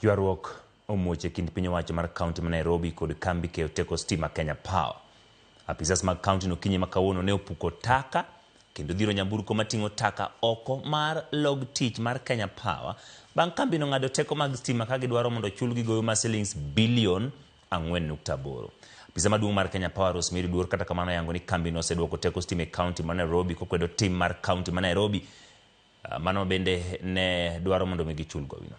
Ywaruok omuoch e kind piny owacho mar kaunti ma Nairobi kod kambi keyo teko stima Kenya Power. Apisas mag kaunti no kinyi ma kawuono ne opuko taka kendo dhiro nyamburko mating'o taka oko mar log tich mar Kenya Power bang' kambino ng'ado teko mag stima ka gidwaro mondo ochulgi gowi mar silings bilion 4.8. Apisa maduong' mar Kenya Power Rosemary Duor kata kamano oyango ni kambino oseduoko teko stima e kaunti ma Nairobi kokwedo tim mar kaunti ma Nairobi mano bende ne dwaro mondo mi gichul gowino.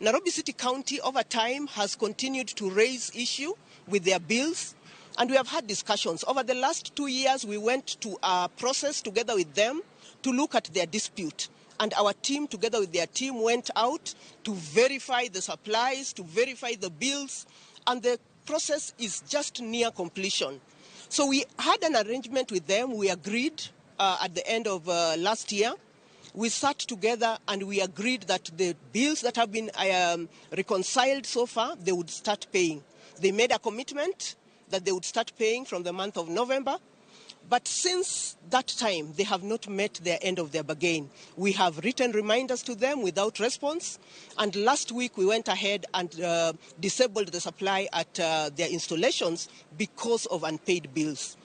Nairobi City County over time has continued to raise issue with their bills, and we have had discussions. Over the last 2 years, we went to a process together with them to look at their dispute. And our team, together with their team, went out to verify the supplies, to verify the bills, and the process is just near completion. So we had an arrangement with them. We agreed at the end of last year. We sat together and we agreed that the bills that have been reconciled so far, they would start paying. They made a commitment that they would start paying from the month of November. But since that time, they have not met their end of their bargain. We have written reminders to them without response. And last week, we went ahead and disabled the supply at their installations because of unpaid bills.